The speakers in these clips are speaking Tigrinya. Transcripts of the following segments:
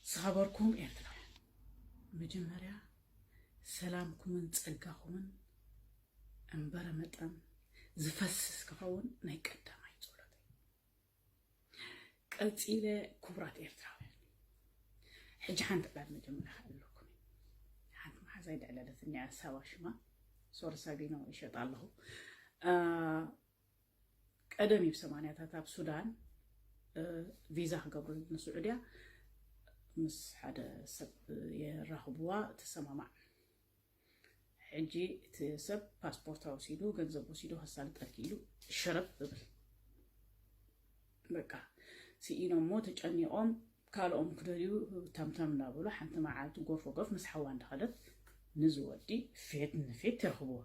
ዝኸበርኩም ኤርትራውያን፣ መጀመርያ ሰላምኩምን ጸጋኹምን እምበረ መጠን ዝፈስስ ክኸውን ናይ ቀዳማይ ጸሎተይ። ቀጺለ፣ ክቡራት ኤርትራውያን፣ ሕጂ ሓንቲ ዕላል መጀመርያ ክእለኩም። ሓንቲ መሓዛይ ደዕለለትኒ፣ ኣሳባ ሽማ፣ ሶርሳቢኖ ይሸጥ ኣለኹ። ቀደም እዩ፣ ሰማንያታት ኣብ ሱዳን ቪዛ ክገብሩ ንስዑድያ ምስ ሓደ ሰብ የራኽብዋ፣ ተሰማማዕ። ሕጂ እቲ ሰብ ፓስፖርታ ወሲዱ፣ ገንዘብ ወሲዱ ከሳልጠልኪ ኢሉ ሸረብ እብል። በቃ ስኢኖሞ ተጨኒቖም ካልኦም ክደልዩ ተምተም እናበሉ፣ ሓንቲ መዓልቲ ጎፍ ጎፍ ምስ ሓዋ እንዳኸደት ንዝወዲ ፌት ንፌት ይረኽብዎ።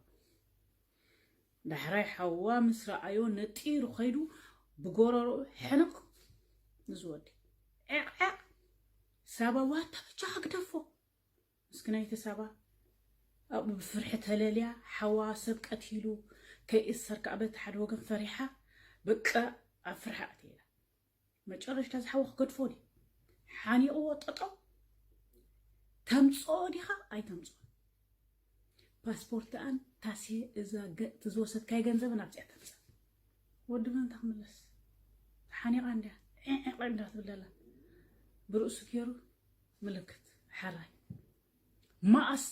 ዳሕራይ ሓዋ ምስ ረኣዮ ነጢሩ ኸይዱ ብጎረሮ ሕንቕ ንዝወዲ። ዕቕዕቕ፣ ሳባ ዋታ ብቻ ግደፎ። ምስክናይቲ ሳባ ኣብኡ ብፍርሒ ተለልያ፣ ሓዋ ሰብ ቀቲሉ ከይእሰር ከኣ በቲ ሓደ ወገን ፈሪሓ፣ በቃ ኣብ ፍርሒ ኣትያ። መጨረሽታ ዝሓወ ክገድፎ ድዩ? ሓኒቕዎ ጠጠው። ተምጽኦ ዲኻ ኣይተምጽኦ? ፓስፖርትኣን ታሴ እዛ ገ-፣ እቲ ዝወሰድካዮ ገንዘብን ኣብዚኣ ተምጽእ። ወዲ መን እታ ክምለስ? ሓኒቓ እንድያ፣ ዒዕዕ እንዳ ትብል ዘላ። ብርእሱ ገይሩ ምልክት፣ ሓራይ። መኣስ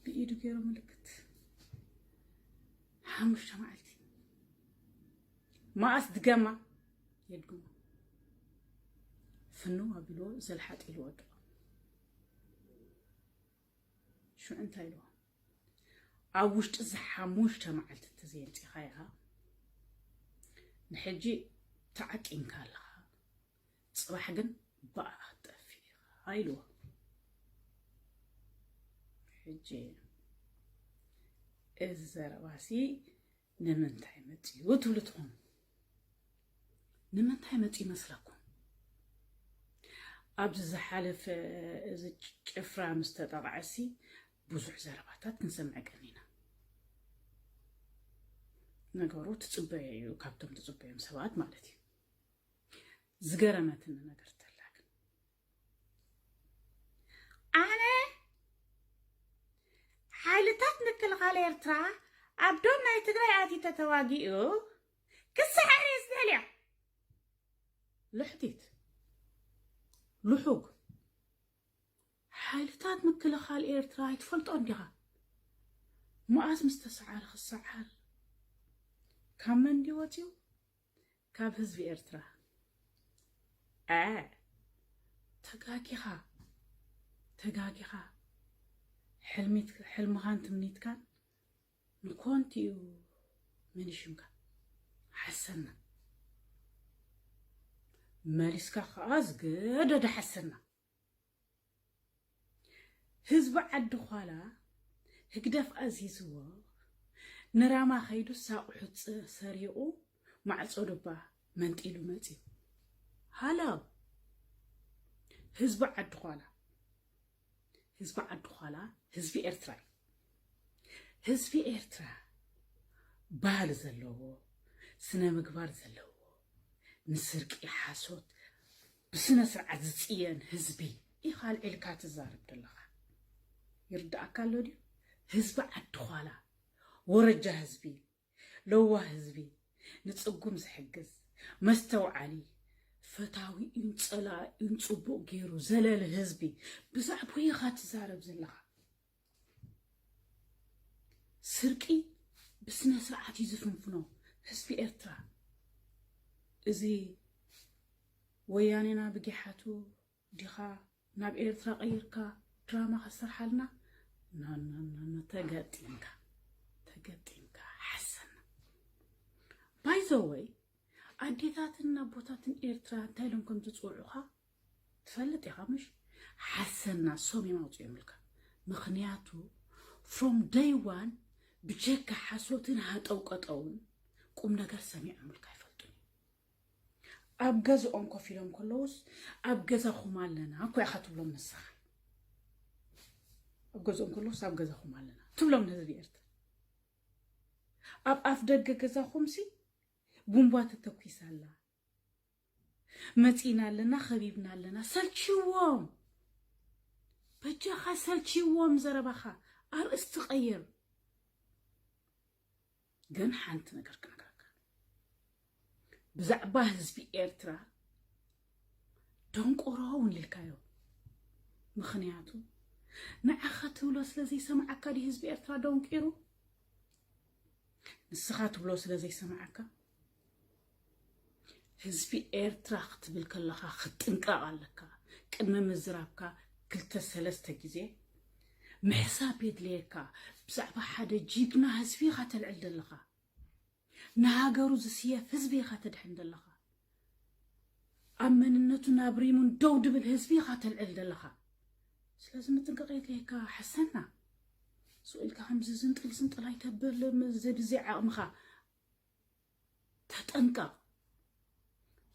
ብኢዱ ገይሩ ምልክት። ሓሙሽተ መዓልቲ። መኣስ ድገማ? የድግሞ። ፍንው ኣቢልዎ ዘልሓጥ ኢሉ ወድቆ። ሽዑ እንታይ ኢልዎ? ኣብ ውሽጢ እዚ ሓሙሽተ መዓልቲ እንተዘየምጺኻያ፣ ንሕጂ ተዓቂንካ ኣለኻ፣ ጽባሕ ግን ብኣ ክትጠፍእ ኢኻ ኢልዎ። ሕጂ እዚ ዘረባሲ ንምንታይ መጺኡ ትብሉ ትኾኑ? ንምንታይ መጺኡ ይመስለኩም? ኣብዚ ዝሓለፈ እዚ ጭፍራ ምስ ተጠቕዐሲ ብዙሕ ዘረባታት ክንሰምዕ ቀኒና። ነገሩ ትጽበዮ እዩ፣ ካብቶም ትጽበዮም ሰባት ማለት እዩ። ዝገረመትኒ ነገር ተላ ግን፣ ኣነ ሓይልታት ምክልኻል ኤርትራ ኣብ ዶብ ናይ ትግራይ ኣትዩ ተተዋጊኡ ክሰዓር እየ ዝደልያ። ልሕቲት፣ ልሑግ፣ ሓይልታት ምክልኻል ኤርትራ ኣይትፈልጦን ዲኻ? መኣስ ምስ ተሰዓረ ክሰዓር? ካብ መን ድዩ ወፂኡ? ካብ ህዝቢ ኤርትራ። አ፣ ተጋጊኻ፣ ተጋጊኻ። ሕልሚት-፣ ሕልምኻን ትምኒትካን ንኮንቱ እዩ መኒሽምካ። ሓሰና። መሊስካ ከኣ ዝገደደ ሓሰና። ህዝቢ ዓዲ ዃላ ህግደፍ ኣዚዝዎ፣ ንራማ ከይዱ ሳቑሑ ጸ-፣ ሰሪቑ ማዕጾ ዱባ መንጢሉ መጺኡ። ሃሎ፣ ህዝቢ ዓዲ ዃላ፣ ህዝቢ ዓዲ ዃላ ህዝቢ ኤርትራ እዩ። ህዝቢ ኤርትራ ባህሊ ዘለዎ፣ ስነ ምግባር ዘለዎ፣ ንስርቂ፣ ሓሶት ብስነ ስርዓት ዝጽየን ህዝቢ ኢኻ ኣልዒልካ ትዛረብ ዘለኻ። ይርድኣካ ኣሎ ድዩ? ህዝቢ ዓዲ ዃላ፣ ወረጃ ህዝቢ፣ ለዋህ ህዝቢ፣ ንጽጉም ዝሕግዝ፣ መስተውዓሊ፣ ፈታዊኡን ጸላኢኡን ጽቡቕ ገይሩ ዘለሊ ህዝቢ ብዛዕባኡ ኢኻ ትዛረብ ዘለኻ። ስርቂ ብስነ ስርዓት እዩ ዝፍንፍኖ ህዝቢ ኤርትራ። እዚ ወያኔና ብጊሓቱ ዲኻ ናብ ኤርትራ ቀይርካ ድራማ ከሰርሓልና? ኖ፣ ኖ፣ ኖ፣ ኖ፣ ተገጢምካ፣ ተገጢምካ ሓሰና። ባይ ዘ ወይ፣ ኣዴታትን ኣቦታትን ኤርትራ እንታይ ኢሎም ከም ዝጽውዑኻ ትፈልጥ ኢኻ ምሽ? ሓሰና፣ ሶም እዮም ኣውጺኦምልካ። ምኽንያቱ፣ from day one ብጀካ ሓሶትን ሃጠውቀጠውን ቁም ነገር ሰሚዖምልካ ኣይፈልጡን እዮም። ኣብ ገዝኦም ኮፍ ኢሎም ከለውስ፣ ኣብ ገዛኹም ኣለና እኮ ኢኻ ትብሎም ንስኻ። ኣብ ገዝኦም ከለውስ፣ ኣብ ገዛኹም ኣለና ትብሎም ንህዝቢ ኤርትራ። ኣብ ኣፍ ደገ ገዛኹምሲ ቡምባ ተተኲሳ ኣላ። መጺና ኣለና፣ ከቢብና ኣለና። ሰልችዎም፣ በጃኻ ሰልችዎም። ዘረባኻ ኣርእስቲ ቀይር። ግን ሓንቲ ነገር ክነግረካ፣ ብዛዕባ ህዝቢ ኤርትራ ደንቆሮ እውን ኢልካዮ። ምኽንያቱ ንዓኻ ትብሎ ስለ ዘይሰምዓካ ድዩ ህዝቢ ኤርትራ ደንቂሩ? ንስኻ ትብሎ ስለ ዘይሰምዓካ? ህዝቢ ኤርትራ ክትብል ከለኻ ክትጥንቀቕ ኣለካ። ቅድሚ ምዝራብካ ክልተ ሰለስተ ግዜ ምሕሳብ የድልየካ። ብዛዕባ ሓደ ጅግና ህዝቢ ኢኻ ተልዕል ዘለኻ። ንሃገሩ ዝስየፍ ህዝቢ ኢኻ ተድሕን ዘለኻ። ኣብ መንነቱ ናብ ሪሙን ደው ድብል ህዝቢ ኢኻ ተልዕል ዘለኻ። ስለዚ ምጥንቃቕ የድልየካ። ሓሰና ስቕ ኢልካ ከምዚ ዝንጥል ዝንጥል ኣይተብል። ዘድዚ ዓቕምኻ ተጠንቀቕ።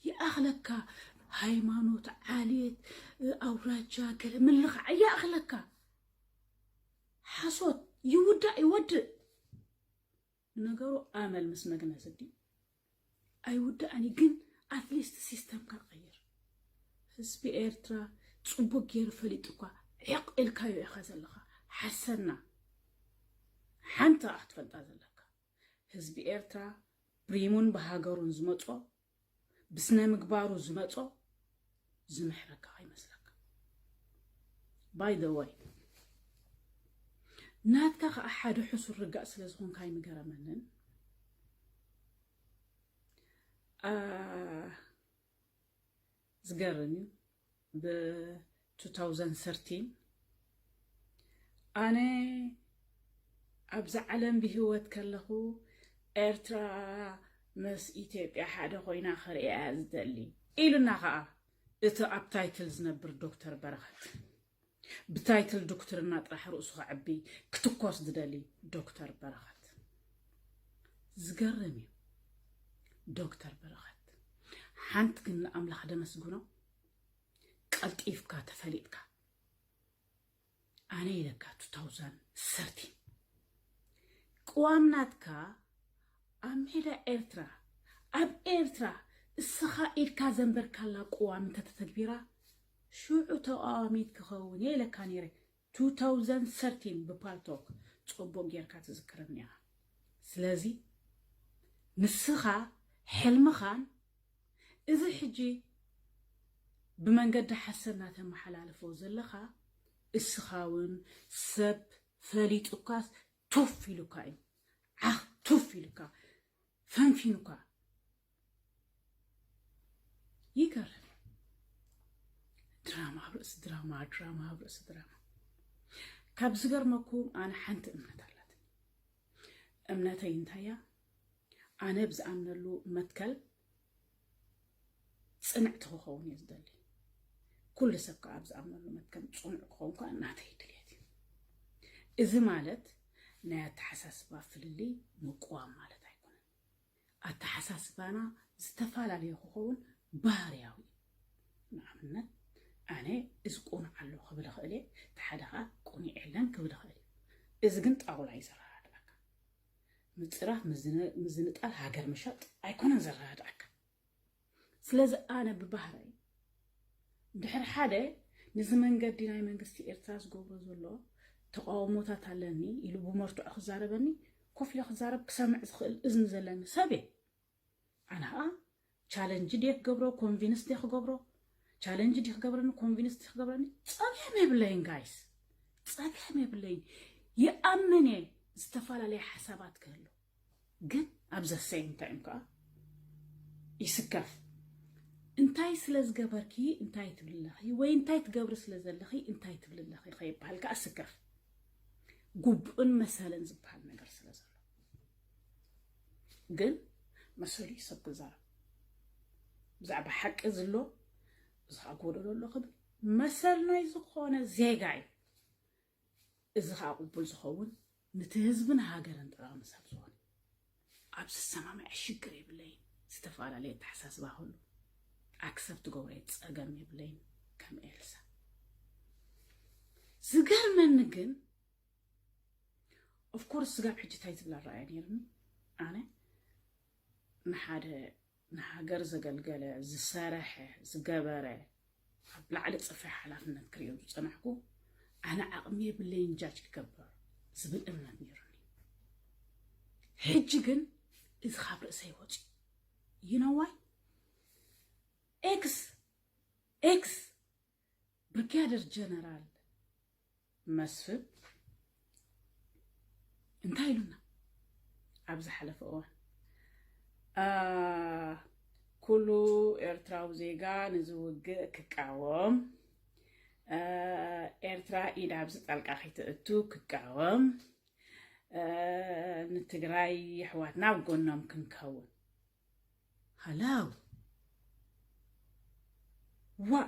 ይኣኽለካ። ሃይማኖት፣ ዓሌት፣ ኣውራጃ፣ ገለ ምልኻዕ ይኣኽለካ። ሓሶት ይውዳእ ይወድእ። ነገሩ ኣመል ምስ መግነዝ ድዩ ኣይውዳእን እዩ። ግን ኣትሊስት ሲስተምካ ቀይር። ህዝቢ ኤርትራ ጽቡቅ ገይሩ ፈሊጡ እኳ ዕቕ ኢልካዮ ኢኻ ዘለኻ። ሓሰና ሓንቲ ኣኻ ትፈልጣ ዘለካ። ህዝቢ ኤርትራ ብሪሙን ብሃገሩን ዝመጾ፣ ብስነ ምግባሩ ዝመጾ ዝምሕረካ ከይመስለካ። By the way፣ ናትካ ከኣ ሓደ ሕሱር ርጋእ ስለ ዝኾንካ ኣይምገረመንን። አ፣ ዝገርም እዩ። ብ two thousand thirteen ኣነ ኣብዚ ዓለም ብህይወት ከለኹ ኤርትራ ምስ ኢትዮጵያ ሓደ ኮይና ክርእያ ዝደሊ ኢሉና። ከኣ እቲ ኣብ ታይትል ዝነብር ዶክተር በረኸት፣ ብታይትል ዶክትርና ጥራሕ ርእሱ ከዕቢ ክትኮስ ዝደሊ ዶክተር በረኸት። ዝገርም እዩ። ዶክተር በረኸት፣ ሓንቲ ግን ንኣምላኽ ደመስግኖ፣ ቀልጢፍካ ተፈሊጥካ። ኣነ ኢለካ two thousand thirteen ቅዋም ናትካ ኣብ ሜዳ ኤርትራ፣ ኣብ ኤርትራ እስኻ ኢድካ ዘንበርካላ ቅዋም እንተተተግቢራ፣ ሽዑ ተቃዋሚት ክኸውን እየ ኢለካ ነይረ። two thousand thirteen ብፓልቶክ ጽቡቅ ጌርካ ትዝክረኒ ኢኻ። ስለዚ ንስኻ ሕልምኻን እዚ ሕጂ ብመንገዲ ሓሰና ተመሓላልፎ ዘለኻ፣ እስኻ እውን ሰብ ፈሊጡካስ ቱፍ ኢሉካ እዩ። ዓኽ ቱፍ ኢሉካ፣ ፈንፊኑካ። ይገርም። ድራማ ኣብ ርእሲ ድራማ፣ ድራማ ኣብ ርእሲ ድራማ። ካብ ዝገርመኩም ኣነ ሓንቲ እምነት ኣላትኒ። እምነተይ እንታይ እያ? ኣነ ብዝኣምነሉ መትከል ጽንዕቲ ክኸውን እየ ዝደሊ። ኩሉ ሰብ ከኣ ኣብ ዝኣምነሉ መትከል ጽኑዕ ክኸውን ከኣ ናተይ ድልየት እዩ። እዚ ማለት ናይ ኣተሓሳስባ ፍልልይ ምቅዋም ማለት ኣይኮነን። ኣተሓሳስባና ዝተፈላለየ ክኸውን ባህርያዊ እዩ። ንኣብነት ኣነ እዚ ቁኑዕ ኣሎ ክብል እኽእል እየ፣ እቲ ሓደ ኸኣ ቁኑዕ የለን ክብል እኽእል እዩ። እዚ ግን ጣውላ እዩ ዘረዳድኣካ። ምጽራፍ፣ ምዝነ-፣ ምዝንጣል፣ ሃገር ምሻጥ ኣይኮነን ዘረዳድኣካ። ስለዚ ኣነ ብባህረይ እንድሕር ሓደ ነዚ መንገዲ ናይ መንግስቲ ኤርትራ ዝገብሮ ዘሎ ተቃውሞታት ኣለኒ ኢሉ ብመርትዖ ክዛረበኒ፣ ኮፍ ኢለ ክዛረብ ክሰምዕ ዝኽእል እዝኒ ዘለኒ ሰብ እየ። ኣነ ኸኣ ቻለንጅ ድየ ክገብሮ፣ ኮንቪንስ ድየ ክገብሮ? ቻለንጅ ድየ ክገብረኒ፣ ኮንቪንስ ድየ ክገብረኒ? ጸገም የብለይን ጋይስ፣ ጸገም የብለይን። ይኣምን እየ ዝተፈላለየ ሓሳባት ክህሉ፣ ግን ኣብ ዘ ሴም ታይም ከኣ ይስከፍ። እንታይ ስለ ዝገበርኪ እንታይ ትብሊ ኣለኺ ወይ እንታይ ትገብሪ ስለ ዘለኺ እንታይ ትብሊ ኣለኺ ከይበሃል ከኣ ስከፍ። ግቡእን መሰልን ዝበሃል ነገር ስለ ዘሎ። ግን መሰሉ እዩ ሰብ ክዛረብ። ብዛዕባ ሓቂ ዝሎ፣ እዚ ኸኣ ጎደሎ ኣሎ ክብል መሰል ናይ ዝኾነ ዜጋ እዩ። እዚ ኸኣ ቅቡል ዝኸውን ነቲ ህዝብን ሃገርን ጠቓሚ ሰብ ዝኾነ፣ ኣብ ዝሰማምዐ ሽግር የብለይን። ዝተፈላለየ ኣተሓሳስባ ክህሉ ኣክሰፕት ገብረ ጸገም የብለይን። ከም ኤልሳ ዝገርመኒ ግን ኦፍኮርስ ስጋብ ሕጂ እንታይ ዝብል ኣረኣእያ ነይርኒ ኣነ ንሓደ ንሃገር ዘገልገለ፣ ዝሰረሐ፣ ዝገበረ፣ ኣብ ላዕሊ ጽፍሒ ሓላፍነት ክርእዮ ዝጸናሕኩ፣ ኣነ ዓቕሚ የብለይን ጃጅ ክገብር ዝብል እምነት ነይሩኒ። ሕጂ ግን እዚ ካብ ርእሰይ ወፂ። You know why? ኤክስ ኤክስ ብርጋደር ጀነራል መስፍን እንታይ ኢሉና ኣብ ዝሓለፈ እዋን? ኩሉ ኤርትራዊ ዜጋ ንዚ ውግእ ክቃወም፣ ኤርትራ ኢድ ኣብዚ ጣልቃ ከይተእቱ ክቃወም፣ ንትግራይ ኣሕዋትና ኣብ ጎኖም ክንከውን። ሃላው ዋ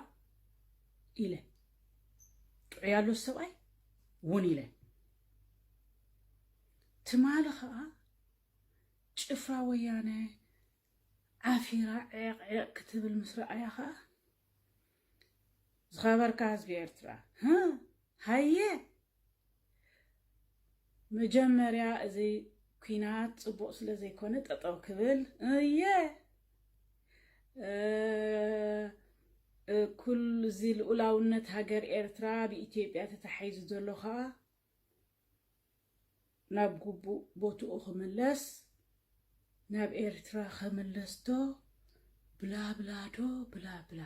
ኢለ ጥዑይ ኣሎ ሰብኣይ እውን ኢለ። ትማሊ ከዓ ጭፍራ ወያነ ዓፊራ ዕቕ ዕቕ ክትብል ምስ ረኣያ ከዓ ዝኸበርካ ህዝቢ ኤርትራ፣ ሃየ መጀመርያ እዚ ኲናት ጽቡቕ ስለ ዘይኮነ ጠጠው ክብል እየ። ኩሉ እዚ ልኡላውነት ሃገር ኤርትራ ብኢትዮጵያ ተታሒዙ ዘሎ ከዓ ናብ ግቡእ ቦትኡ ክምለስ፣ ናብ ኤርትራ ክምለስ ዶ ብላ ብላ ዶ ብላ ብላ።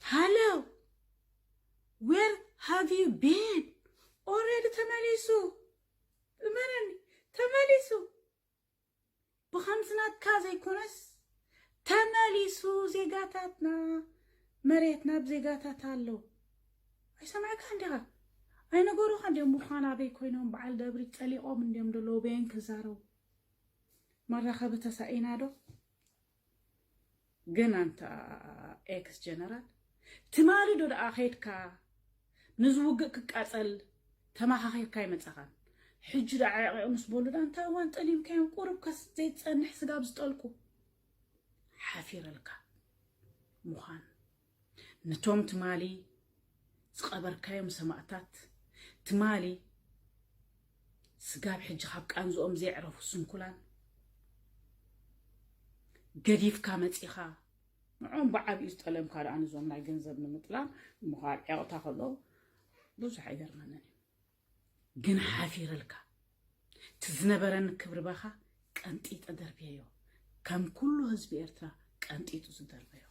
ሃሎ፣ where have you been? Already ተመሊሱ። እመነኒ፣ ተመሊሱ። ብኸምዚ ናትካ ዘይኮነስ ተመሊሱ። ዜጋታትና፣ መሬትና ብዜጋታት ኣሎ። ኣይሰማዕካን ዲኻ? ኣይነገሩኻን ድዮም? ምዃን ኣበይ ኮይኖም በዓል ደብሪ ጸሊቖም እንድዮም ዘለዉ በየን ክዛረቡ? መራኸቢ ተሳኢና ዶ? ግን ኣንታ ኤክስ ጀነራል፣ ትማሊ ዶ ደኣ ኸይድካ ንዝውግእ ክቃጸል ተመኻኺርካ ኣይመጻኻን? ሕጂ ደኣ ዕቕቕ ምስ በሉ ደኣ እንታይ እዋን ጠሊምካዮም? ቁሩብ ከስ ዘይትጸንሕ ስጋብ ዝጠልቁ። ሓፊረልካ ምዃን። ነቶም ትማሊ ዝቐበርካዮም ሰማእታት፣ ትማሊ ስጋብ ሕጂ ካብ ቃንዝኦም ዘየዕረፉ ስንኩላን ገዲፍካ መጺኻ፣ ንዖም ብዓቢኡ ዝጠለምካ ደኣ ነዞም ናይ ገንዘብ ንምጥላም እሞ ካብ ዕቕታ ከሎ ብዙሕ ኣይገርመንን እዩ። ግን ሓፊረልካ። እቲ ዝነበረኒ ክብሪ ባኻ ቀንጢጠ ደርብየዮ። ከም ኩሉ ህዝቢ ኤርትራ ቀንጢጡ ዝደርበዮ።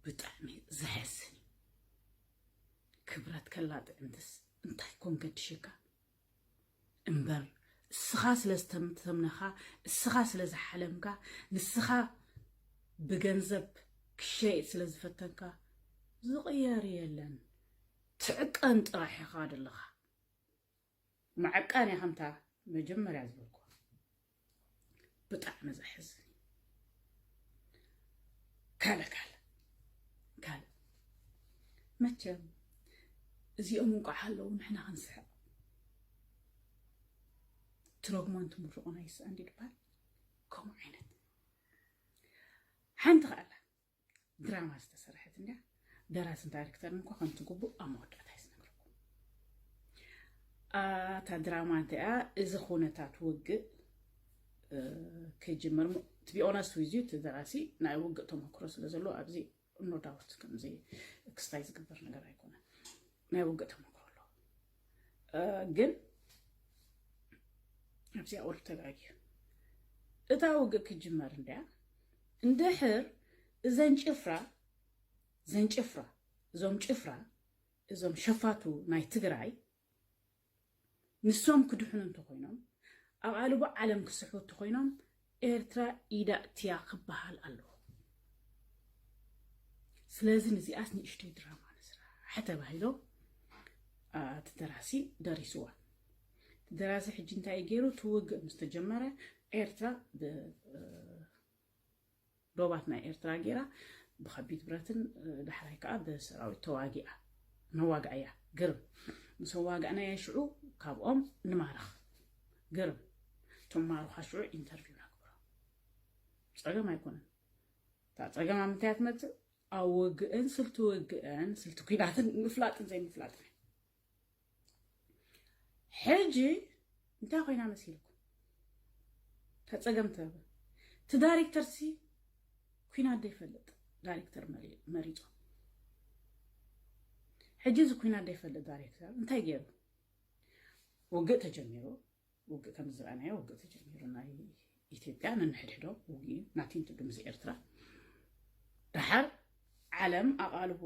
ብጣዕሚ ዘሕዝን እዩ። ክብረት ከላ ጥዕምትስ እንታይ ኮን ገድሽካ? እምበር እስኻ ስለ ዝተምተምነኻ፣ እስኻ ስለ ዝሓለምካ፣ ንስኻ ብገንዘብ ክሸይጥ ስለ ዝፈተንካ ዝቕየር የለን። ትዕቀን ጥራሕ ኢኻ ዘለኻ። ምዕቃን እያ ከምታ መጀመርያ ዝበልኩ። ብጣዕሚ ዘሕዝን እዩ። ካልእ ካልእ ካልእ መቸም እዚኦም እንቋዕ ኣለዉ ንሕና ክንስሕቕ። ትረግሞን ትምርቖን ኣይስኣን ድዩ ድበሃል? ከምኡ ዓይነት ሓንቲ ከኣላ ድራማ ዝተሰርሐት እንድያ። ደራስን ዳይሬክተርን እኳ ከምቲ ግቡእ ኣብ መወዳእታ እዩ ዝነግረኩም። ኣታ ድራማ እንታይ እያ? እዚ ኩነታት ውግእ ክጅምር ሞ- to be honest with you፣ እቲ ደራሲ ናይ ውግእ ተመክሮ ስለ ዘለዎ ኣብዚ no doubt ከምዚ ክስታይ ዝግበር ነገር ኣይኮነን። ናይ ውግእ ተመክሮ ኣለዎ። ግን ኣብዚኣ ቁሩብ ተጋግዩ። እታ ውግእ ክጅመር እንድያ እንድሕር እዘን ጭፍራ እዘን ጭፍራ እዞም ጭፍራ እዞም ሸፋቱ ናይ ትግራይ ንሶም ክድሕኑ እንተኮይኖም፣ ኣብ ኣልቦ ዓለም ክስሕቡ እንተኮይኖም፣ ኤርትራ ኢዳ እትያ ክበሃል ኣለዎ። ስለዚ ንዚኣስ ንእሽተይ ድራማ ንስራሕ ተባሂሎ እቲ ደራሲ ደሪስዋ። እቲ ደራሲ ሕጂ እንታይ ገይሩ? እቲ ውግእ ምስ ተጀመረ ኤርትራ ብ ዶባት ናይ ኤርትራ ገይራ ብከቢድ ብረትን ዳሕራይ ከዓ ብሰራዊት ተዋጊኣ መዋግኣያ። ግርም ምስ ኣዋጋእናያ ሽዑ ካብኦም ንማረኽ። ግርም እቶም ማሩኻ ሽዑ ኢንተርቪው ነግብሮ። ፀገም ኣይኮነን። እታ ፀገም ኣብ ምንታይ እያ ትመፅእ? ኣብ ውግእን ስልቲ ውግእን ስልቲ ኩናትን ምፍላጥን ዘይምፍላጥን። ሕጂ እንታይ ኮይና መሲልኩም? ከፀገም ተበ እቲ ዳይሬክተር ሲ ኩናት ዘይፈልጥ ዳይሬክተር መሪፆም። ሕጂ እዚ ኩናት ዘይፈልጥ ዳይሬክተር እንታይ ገይሩ? ውግእ ተጀሚሩ። ውግእ ከም ዝረኣናዮ ውግእ ተጀሚሩ፣ ናይ ኢትዮጵያ ነንሕድሕዶም ውግእ እዩ፣ ናቲንቱ ምስ ኤርትራ። ደሓር ዓለም ኣቓልቦ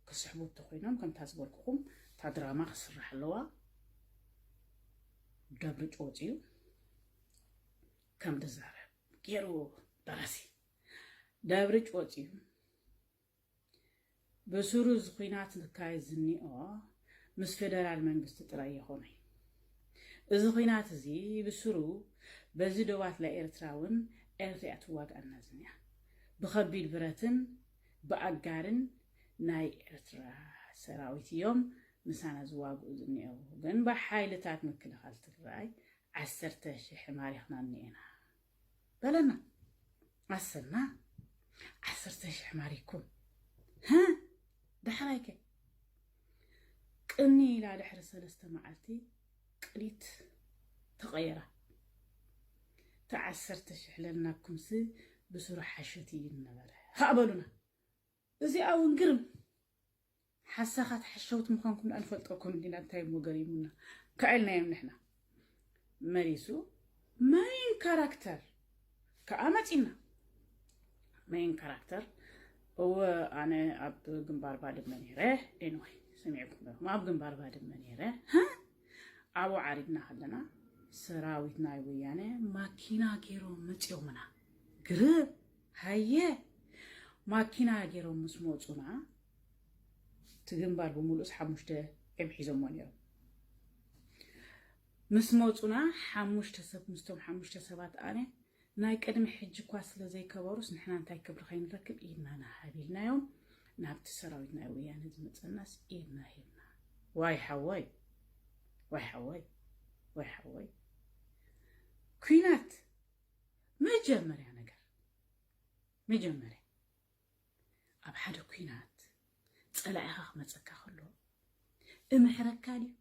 ክስሕቡ እንተኮይኖም፣ ከምታ ዝበልኩኹም እታ ድራማ ክስራሕ ኣለዋ። ደብርጭ ወፂኡ ከም ዝዛረብ ገይሩ ደራሲ። ደብርጭ ወፂኡ ብስሩ እዚ ኩናት ዝካየድ ዝኒኦ ምስ ፌደራል መንግስቲ ጥራይ የኾነይ። እዚ ኩናት እዚ ብስሩ በዚ ዶባት ላይ ኤርትራ እውን ኤርትራ እያ ትዋግኣና ዝኒኣ። ብኸቢድ ብረትን ብኣጋርን ናይ ኤርትራ ሰራዊት እዮም ምሳና ዝዋግኡ ዝኒኦ። ግን ብሓይልታት ምክልኻል ትግራይ ዓሰርተ ሽሕ ማሪኽና እኒኤና በለና። ኣሰና ዓሰርተ ሽሕ ማሪኩም። ዳሕራይከ ቅኒ ኢላ ድሕሪ ሰለስተ መዓልቲ ቅኒት ተቐየራ። እቲ ዓሰርተ ሽሕ ለናኩምሲ ብስሩ ሓሸት እዩ ነበረ። ኻእ በሉና። እዚኣ እውን ግርም ሓሳኻት ሓሸውቲ ምዃንኩም ደኣ ንፈልጠኩም እንዲና። እንታይ እሞ ገሪሙና? ከኣልናዮም ንሕና። መሊሱ መይን ካራክተር ከኣ መጺና። መይን ካራክተር እወ፣ ኣነ ኣብ ግንባር ባድመ ነይረ። ኤንወይ፣ ሰሚዕኩም ዶ? ኣብ ግንባር ባድመ ነይረ። ሃ? ኣብኡ ዓሪድና ከለና ሰራዊት ናይ ወያነ ማኪና ገይሮም መጺኦምና። ግርም ሃየ ማኪና ገይሮም ምስ መጹና፣ እቲ ግንባር ብምሉእስ ሓሙሽተ እዮም ሒዞሞ ነይሮም። ምስ መጹና ሓሙሽተ ሰብ፣ ምስቶም ሓሙሽተ ሰባት ኣነ ናይ ቅድሚ ሕጂ እኳ ስለ ዘይከበሩስ ንሕና እንታይ ክብሪ ከይንረክብ ኢድና ንሃብ ኢልናዮም። ናብቲ ሰራዊት ናይ ወያነ ዝመጸናስ ኢድና ሂብና። ዋይ ሓወይ፣ ዋይ ሓወይ፣ ዋይ ሓወይ። ኩናት መጀመርያ ነገር፣ መጀመርያ ኣብ ሓደ ኩናት ጸላኢኻ ክመጸካ ከሎ እምሕረካ ድዩ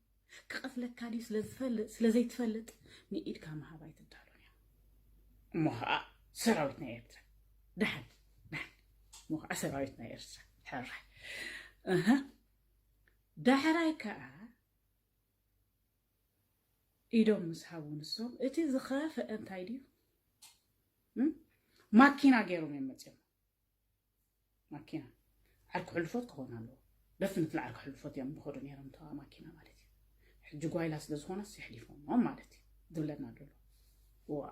ክቐትለካ ድዩ ስለ ዝፈልጥ፣ ስለ ዘይትፈልጥ ንኢድካ ምሃብ ኣይትዳሎን እያ። እሞ ኸዓ ሰራዊት ናይ ኤርትራ ደሓን፣ ደሓን። እሞ ኸዓ ሰራዊት ናይ ኤርትራ ሕራይ። እህ። ዳሕራይ ከኣ ኢዶም ምስ ሃቡ ንሶም፣ እቲ ዝኸፍአ እንታይ ድዩ? እም? ማኪና ገይሮም እዮም መጺኦም። ማኪና። ዓርኪ ሕሉፎት ክኾን ኣለዎ። ደፍንትሊ ዓርኪ ሕሉፎት እዮም ዝኸዱ ነይሮም፣ እታ ማኪና ማለት እዩ። ሕጂ ጓይላ ስለ ዝኾነስ የሕሊፎሞም ማለት እዩ። ዝብለና ዘሎ። ዋ።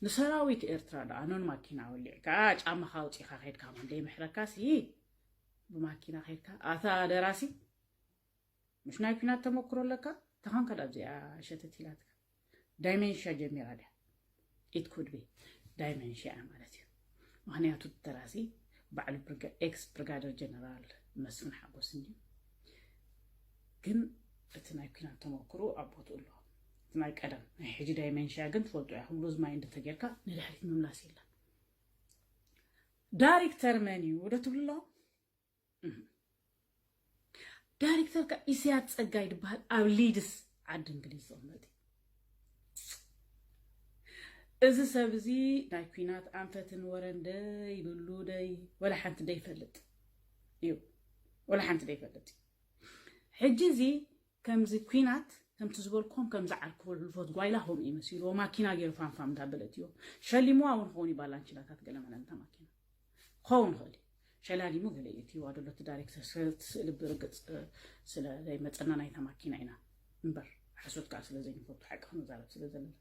ንሰራዊት ኤርትራ ደኣ ኖን ማኪና ወሊዕካ፣ ጫማኻ ኣውጺኻ ከይድካ ማን ደይምሕረካሲ፣ ብማኪና ከይድካ፣ ኣታ ደራሲ፣ ምሽ ናይ ኩናት ተመክሮ ኣለካ? ተኻንካ ዳብዚኣ ሸተት ኢላትካ። ዳይሜንሽያ ጀሚራ ድያ? It could be ዳይሜንሽያ ማለት እዩ። ምኽንያቱ እቲ ደራሲ ባዕሉ ብርጋ-፣ ኤክስ ብርጋደር ጀነራል መስፍን ሓጎስ እንድዩ። ግን እቲ ናይ ኩናት ተመክሮ ኣብ ቦትኡ ኣሎ። እቲ ናይ ቀደም፣ ናይ ሕጂ ዳይሜንሽያ ግን ትፈልጡ ኢኹም። ሉዝ ማይንድ እንተጌርካ ንድሕሪት ምምላስ የለን። ዳይሬክተር መን እዩ ዶ ትብሉ ኣለኹም? እህ። ዳይሬክተር ከ ኢሳያስ ጸጋይ ድበሃል፣ ኣብ ሊድስ ዓዲ እንግሊዝ ዝቕመጥ እዩ። እዚ ሰብ እዚ ናይ ኩናት ኣንፈትን ወረን ደይ ብሉ ደይ ወላ ሓንቲ ደይፈልጥ እዩ። ወላ ሓንቲ ደይፈልጥ እዩ። ሕጂ እዚ ከምዚ ኩናት ከምቲ ዝበልኩም ከምዚ ዓርኩ ሕልፎት ጓይላ ከምኡ እዩ መሲልዎ። ማኪና ገይሩ ፋንፋም እንዳበለት እዩ። ሸሊምዋ እውን ክኸውን እዩ ባላንቺናታት ገለ መለ ነታ ማኪና። ክኸውን ይኽእል እዩ። ሸላሊሙ ገለ እዩ እትይዋ ዘሎ እቲ ዳይሬክተር ስለ-፣ እቲ ስእሊ ብርግጽ፣ እ፣ ስለ ዘይመጸና ናይታ ማኪና ኢና እምበር፣ ሓሶት ከኣ ስለ ዘይንፈቱ ሓቂ ክንዛረብ ስለ ዘለና።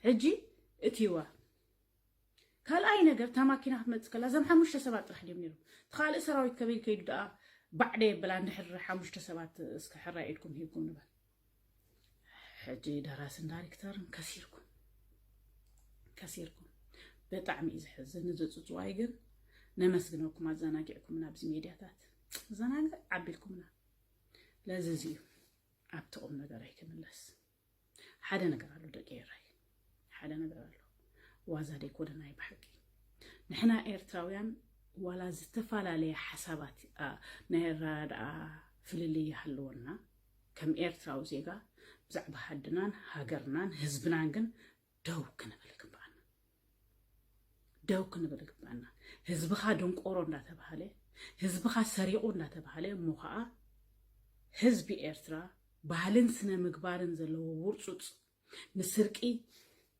ሕጂ እትይዋ ካልኣይ ነገር፣ እታ ማኪና ክትመጽእ ከላ፣ እዞም ሓሙሽተ ሰባት ጥራሕ ድዮም ነይሮም? እቲ ካልእ ሰራዊት ከበይ ከይዱ ደኣ ባዕደ የብላ፣ እንድሕር ሓሙሽተ ሰባት እስከ ሕራይ ኢድኩም ሂብኩም ንበል። ሕጂ ደራስን ዳይሬክተርን ከሲርኩም። ከሲርኩም። ብጣዕሚ እዩ ዘሕዝን። እዚ ጽጽዋይ ግን ነመስግነኩም፣ ኣዘናጊዕኩምና ኣብዚ ሜድያታት። ዘናግዕ ኣቢልኩምና። ለዚ እዚ እዩ። ኣብቲ ቁም ነገረይ ክምለስ። ሓደ ነገር ኣሎ ደቂ ኤረይ። ሓደ ነገር ኣሎ። ዋዛ ደይኮነ ናይ ብሓቂ። ንሕና ኤርትራውያን ዋላ ዝተፈላለየ ሓሳባት፣ ኣ፣ ናይ ኣረዳድኣ ፍልልይ ይሃልወና፣ ከም ኤርትራዊ ዜጋ ብዛዕባ ሃድናን ሃገርናን ህዝብናን ግን ደው ክንብል ይግባኣና። ደው ክንብል ይግባና። ህዝብኻ ደንቆሮ እንዳተባሃለ፣ ህዝብኻ ሰሪቑ እንዳተባሃለ፣ እሞ ኸዓ ህዝቢ ኤርትራ ባህልን ስነ ምግባርን ዘለዎ ውርጹጽ፣ ንስርቂ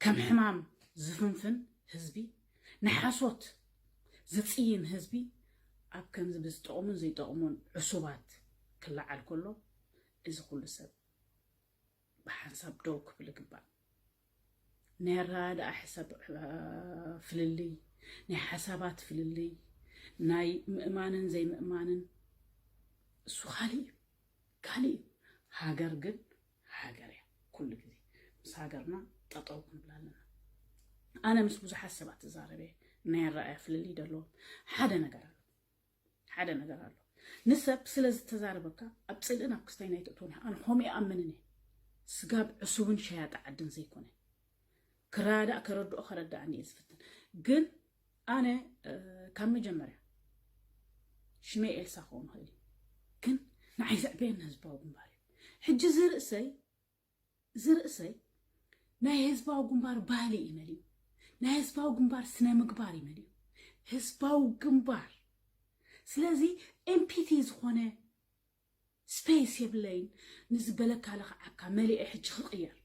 ከም ሕማም ዝፍንፍን ህዝቢ፣ ንሓሶት ዝጽይን ህዝቢ ኣብ ከምዚ ብዝጠቕሙን ዘይጠቕሙን ዕሱባት ክለዓል ከሎ፣ እዚ ኩሉ ሰብ ብሓንሳብ ደው ክብል ይግባእ። ናይ ኣረዳድኣ ሕሳብ፣ እ፣ ፍልልይ፣ ናይ ሓሳባት ፍልልይ፣ ናይ ምእማንን ዘይምእማንን እሱ ካሊእ እዩ፣ ካሊእ እዩ። ሃገር ግን ሃገር እያ። ኩሉ ግዜ ምስ ሃገርና ጠጠው ክንብል ኣለና። ኣነ ምስ ብዙሓት ሰባት እዛረብ እየ። ናይ ኣረኣእያ ፍልልይ ደለዎም። ሓደ ነገር ኣሎ፣ ሓደ ነገር ኣሎ። ንሰብ ስለ ዝተዛረበካ ኣብ ጽልእን ኣብ ክስታይን ኣይትእትውን ኢኻ። ኣነ ከምኡ ይኣምንን እየ። ስጋብ ዕሱብን ሸያጢ ዓድን ዘይኮነ። ክረዳእ፣ ከረድኦ፣ ከረዳእኒ እየ ዝፍትን። ግን ኣነ፣ እ፣ ካብ መጀመርያ ሽመይ ኤልሳ ክኸውን ይኽእል እዩ። ግን ንዓይ ዘዕበየኒ ህዝባዊ ግንባር እዩ። ሕጂ እዚ ርእሰይ፣ እዚ ርእሰይ ናይ ህዝባዊ ግንባር ባህሊ እዩ መሊኡ። ናይ ህዝባዊ ግንባር ስነ ምግባር እዩ መሊኡ። ህዝባዊ ግንባር። ስለዚ ኤምፒቲ ዝኾነ ስፔስ የብለይን። ንዝበለካ ለኽዓካ መሊኤ ሕጂ ክቕየር።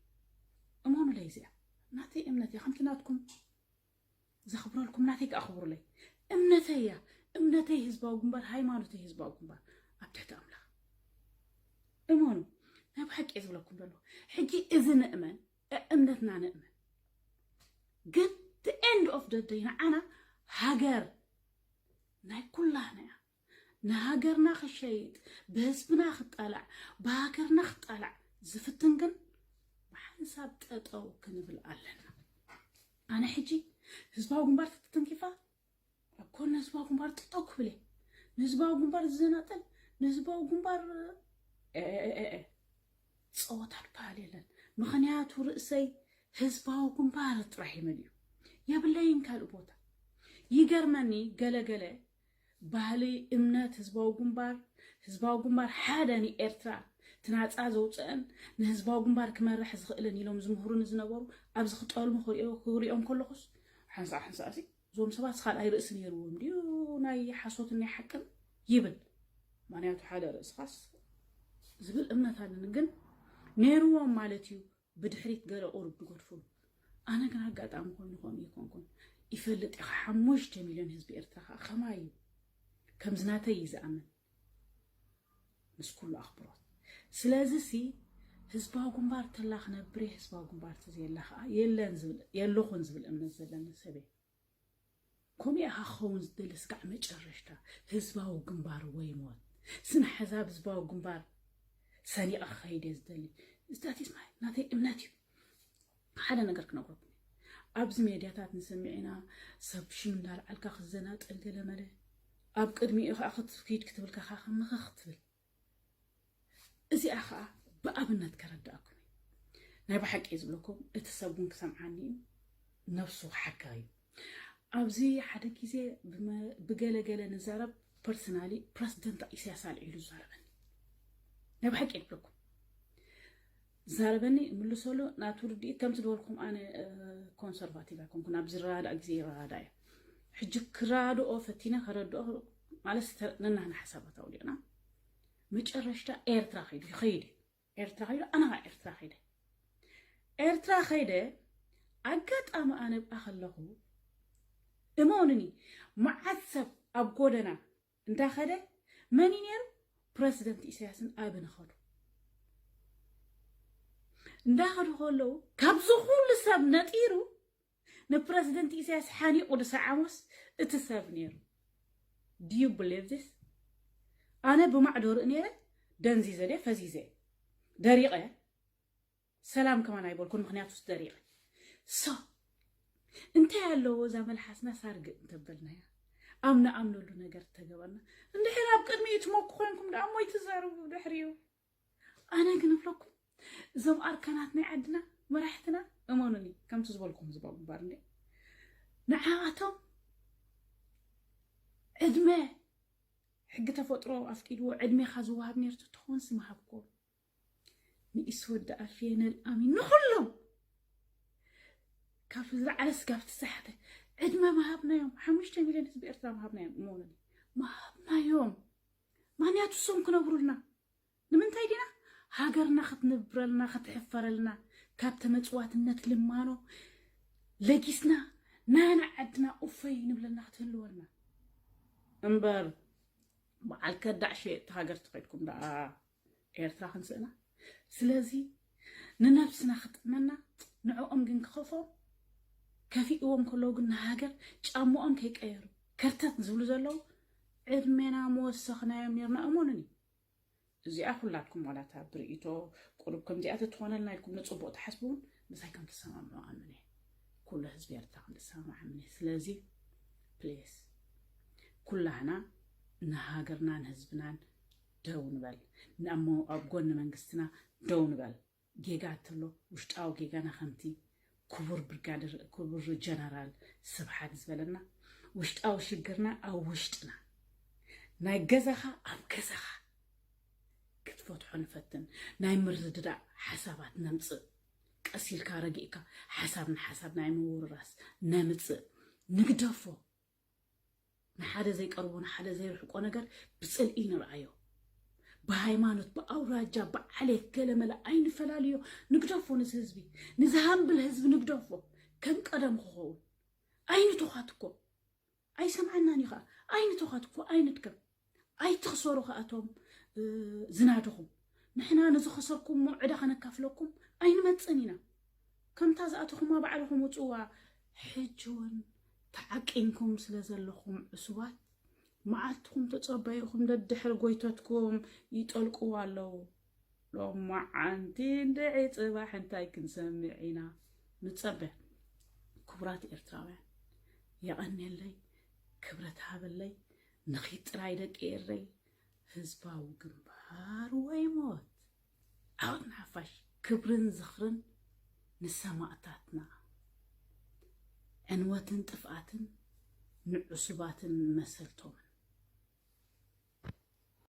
እመኑለይ፣ እዚኣ ናተይ እምነት እያ። ከምቲ ናትኩም ዘኽብረልኩም፣ ናተይ ከኣ ኣኽብሩለይ። እምነተይ እያ። እምነተይ ህዝባዊ ግንባር፣ ሃይማኖተይ ህዝባዊ ግንባር ኣብ ትሕቲ ኣምላኽ። እመኑ፣ ናይ ብሓቂ እየ ዝብለኩም ዘሎ። ሕጂ እዚ ንእመን፣ እ-፣ እምነትና ንእመን። ግን the end of the day ንዓና ሃገር ናይ ኩላህና እያ። ንሃገርና ክሸይጥ፣ ብህዝብና ክጣላዕ፣ ብሃገርና ክጣላዕ ዝፍትን ግን ብሓንሳብ ጠጠው ክንብል ኣለና። ኣነ ሕጂ ህዝባዊ ግንባር ተተንኪፋ ኣብ ጎኒ ህዝባዊ ግንባር ጠጠው ክብል እየ። ንህዝባዊ ግንባር ዝዘናጠል፣ ንህዝባዊ ግንባር፣ እ፣ እ፣ እ፣ እ፣ ጸወታ ዝበሃል የለን። ምኽንያቱ ርእሰይ ህዝባዊ ግንባር ጥራሕ ይመልዩ። የብለይን ካልእ ቦታ። ይገርመኒ፣ ገለ ገለ ባህሊ፣ እምነት፣ ህዝባዊ ግንባር፣ ህዝባዊ ግንባር ሓደ ንኤርትራ እቲ ናጻ ዘውጽአን ንህዝባዊ ግንባር ክመርሕ ዝኽእልን ኢሎም ዝምህሩኒ ዝነበሩ ኣብዚ ክጠልሙ ክሪኦ-፣ ክሪኦም ከለኹስ ሓንሳእ ሓንሳእ ሲ እዞም ሰባትስ ካልኣይ ርእሲ ነይርዎም ድዩ ናይ ሓሶትን ናይ ሓቅን ይብል። ምኽንያቱ ሓደ ርእስኻስ ዝብል እምነት ኣለኒ። ግን ነይርዎም ማለት እዩ ብድሕሪት ገለ ቁሩብ ዝገድፍሉ። ኣነ ግን ኣጋጣሚ ኮይኑ ከምኡ ኣይኮንኩን። ይፈልጥ ኢኻ፣ ሓሙሽተ ሚልዮን ህዝቢ ኤርትራ ኸኣ ከማይ እዩ። ከምዚ ናተይ እዩ ዝኣምን። ምስ ኩሉ ኣኽብሮት። ስለዚ ሲ ህዝባዊ ግንባር ተላ ክነብር እየ፣ ህዝባዊ ግንባር ተዘየላ ኸኣ የለን ዝብል፣ የለኹን ዝብል እምነት ዘለኒ ሰብ እየ። ከምኡ ኢኻ ክኸውን ዝደሊ ስጋዕ መጨረሽታ። ህዝባዊ ግንባር ወይ ሞት። ስነ ሓሳብ ህዝባዊ ግንባር ሰኒቐ ክኸይድ እየ ዝደሊ። That is my፣ ናተይ እምነት እዩ። ሓደ ነገር ክነግረኩም እየ። ኣብዚ ሜድያታት ንሰምዕ ኢና፣ ሰብ ሽም እንዳልዓልካ ክዘናጠል ገለ መለ። ኣብ ቅድሚኡ ኸኣ ክትኪድ ክትብል ከኻ ከምኸ ክትብል። እዚኣ ኸኣ ብኣብነት ከረድኣኩም እየ። ናይ ብሓቂ እየ ዝብለኩም፣ እቲ ሰብ እውን ክሰምዓኒ እዩ፣ ነብሱ ክሓካ እዩ። ኣብዚ ሓደ ግዜ ብመ-፣ ብገለገለ ንዛረብ፣ ፐርሰናሊ ፕረሲደንት ኢሳያስ ኣልዒሉ ዝዛረበኒ። ናይ ብሓቂ እየ ዝብለኩም። ዛረበኒ፣ ምልሰሉ ናቱ ርድኢት፣ ከምቲ ዝበልኩም ኣነ፣ እ፣ ኮንሰርቫቲቭ ኣይኮንኩን፣ ኣብዚ ረዳእ ግዜ ይረዳዳእ እየ። ሕጂ ክረዳድኦ ፈቲነ፣ ከረድኦ ማለት ስተ-፣ ነናህና ሓሳባት ኣውዲቕና፣ መጨረሽታ ኤርትራ ከይዱ፣ ይኸይድ እዩ። ኤርትራ ከይዱ፣ ኣነ ኸዓ ኤርትራ ከይደ። ኤርትራ ከይደ፣ ኣጋጣሚ ኣነ ብኣ ከለኹ፣ እመኑኒ፣ መዓት ሰብ ኣብ ጎደና እንዳኸደ፣ መን እዩ ነይሩ? ፕረሲደንት ኢሳያስን ኣብን ኸዱ። እንዳኸዱ ከለዉ፣ ካብዚ ኩሉ ሰብ ነጢሩ፣ ንፕረሲደንት ኢሳያስ ሓኒቑ ዝሰዓሞስ እቲ ሰብ ነይሩ። Do you believe this? ኣነ ብማዕዶ ርኢ ነይረ፣ ደንዚዘ ድየ፣ ፈዚዘ፣ ደሪቐ፣ ሰላም ከማን ኣይበልኩን፣ ምኽንያቱስ ደሪቐ። So፣ እንታይ ኣለዎ እዛ መልሓስና ሳርግእ እንተበልናያ? ኣብ ንኣምነሉ ነገር ተገበርና። እንድሕር ኣብ ቅድሚኡ ትመኩ ኮይንኩም ደኣ እሞ ኣይትዛረቡ ብድሕሪኡ። ኣነ ግን እብለኩም፣ እዞም ኣርካናት ናይ ዓድና መራሕትና፣ እመኑኒ፣ ከምቲ ዝበልኩም ህዝባዊ ግንባር እንዴ፣ ንዓኣቶም ዕድመ፣ ሕጊ ተፈጥሮ ኣፍቂድዎ ዕድሜኻ ዝወሃብ ነይሩ ተትኾንሲ ምሃብክዎም። ንኢሱ ወዲ ኣፌ፣ ነልኣሚ፣ ንኹሎም፣ ካብ ዝለዓለ ስጋብ ትሳሕተ፣ ዕድመ ምሃብናዮም። ሓሙሽተ ሚልዮን ህዝቢ ኤርትራ ምሃብናዮም። እመኑኒ፣ ምሃብናዮም። ምኽንያቱ እሶም ክነብሩልና። ንምንታይ ዲና? ሃገርና ክትንብረልና፣ ክትሕፈረልና፣ ካብ ተመጽዋትነት ልማኖ ለጊስና ናና ዓድና ኡፈይ ንብለና ክትህልወልና እምበር፣ በዓል ከዳዕ ሸየጥቲ ሃገር ተኸድኩም ደኣ ኤርትራ ክንስእና። ስለዚ ንነብስና ክጥዕመና፣ ንዕኦም ግን ክኸፍኦም፣ ከፊእዎም ከለዉ ግን ንሃገር ጫምኦም ከይቀየሩ ከርተት ዝብሉ ዘለዉ ዕድሜና መወሰኽናዮም ነርና። እመኑኒ፣ እዚኣ ኩላትኩም ዋላ እታ ብርእይቶ ቁሩብ ከምዚኣ ተትኾነልና ኢልኩም ንጽቡቕ ትሓስቡ እውን ምሳይ ከም ትሰማምዑ ኣምን እየ። ኩሉ ህዝቢ ኤርትራ ከም ትሰማምዑ ኣምን እየ። ስለዚ ፕሊስ ኩላህና ንሃገርናን ህዝብናን ደው ንበል። ንኣሞ ኣብ ጎኒ መንግስትና ደው ንበል። ጌጋ እንተሎ ውሽጣዊ ጌጋና ከምቲ ክቡር ብርጋደር፣ ክቡር ጀነራል ስብሓት ዝበለና፣ ውሽጣዊ ሽግርና ኣብ ውሽጥና፣ ናይ ገዛኻ ኣብ ገዛኻ ክትፈትሖ ንፈትን። ናይ ምርድዳእ ሓሳባት ነምጽእ። ቀስ ኢልካ ረጊእካ ሓሳብ ንሓሳብ ናይ ምውርራስ ነምጽእ። ንግደፎ። ንሓደ ዘይቀርቦ፣ ንሓደ ዘይርሕቆ ነገር ብጽልኢ ንርኣዮ። ብሃይማኖት፣ ብኣውራጃ፣ ብዓሌት፣ ገለመለ ኣይንፈላልዮ። ንግደፎ፣ ንዚ ህዝቢ፣ ንዚ ሃምብል ህዝቢ ንግደፎ። ከም ቀደም ክኸውን ኣይንተዃትኮ። ኣይሰምዓናን እዩ ኸዓ። ኣይንተዃትኮ፣ ኣይንድከም። ኣይትኽሰሩ ኸኣቶም፣ እ፣ ዝናድኹም። ንሕና ንዝኸሰርኩሞ ዕዳ ከነካፍለኩም ኣይንመጽእን ኢና። ከምታ ዝኣተኹማ ባዕልኹም ውጽዋ። ሕጂ እውን ተዓቂንኩም ስለ ዘለኹም ዕሱባት፣ መዓልትኹም ተጸበዩ ኢኹም። ደድሕሪ ጎይቶትኩም ይጠልቅዋ ኣለዉ። ሎማዓንቲ እንድዒ ጽባሕ እንታይ ክንሰምዕ ኢና? ንጸበ። ክቡራት ኤርትራውያን፣ የቐንየለይ፣ ክብረት ሃበለይ፣ ንኺድ ጥራይ ደቂ ኤረይ፣ ህዝባዊ ግንባር ወይ ሞት። ዓወት ንሓፋሽ። ክብርን ዝኽርን ንሰማእታትና። ዕንወትን ጥፍኣትን ንዕሱባትን መሰልቶምን።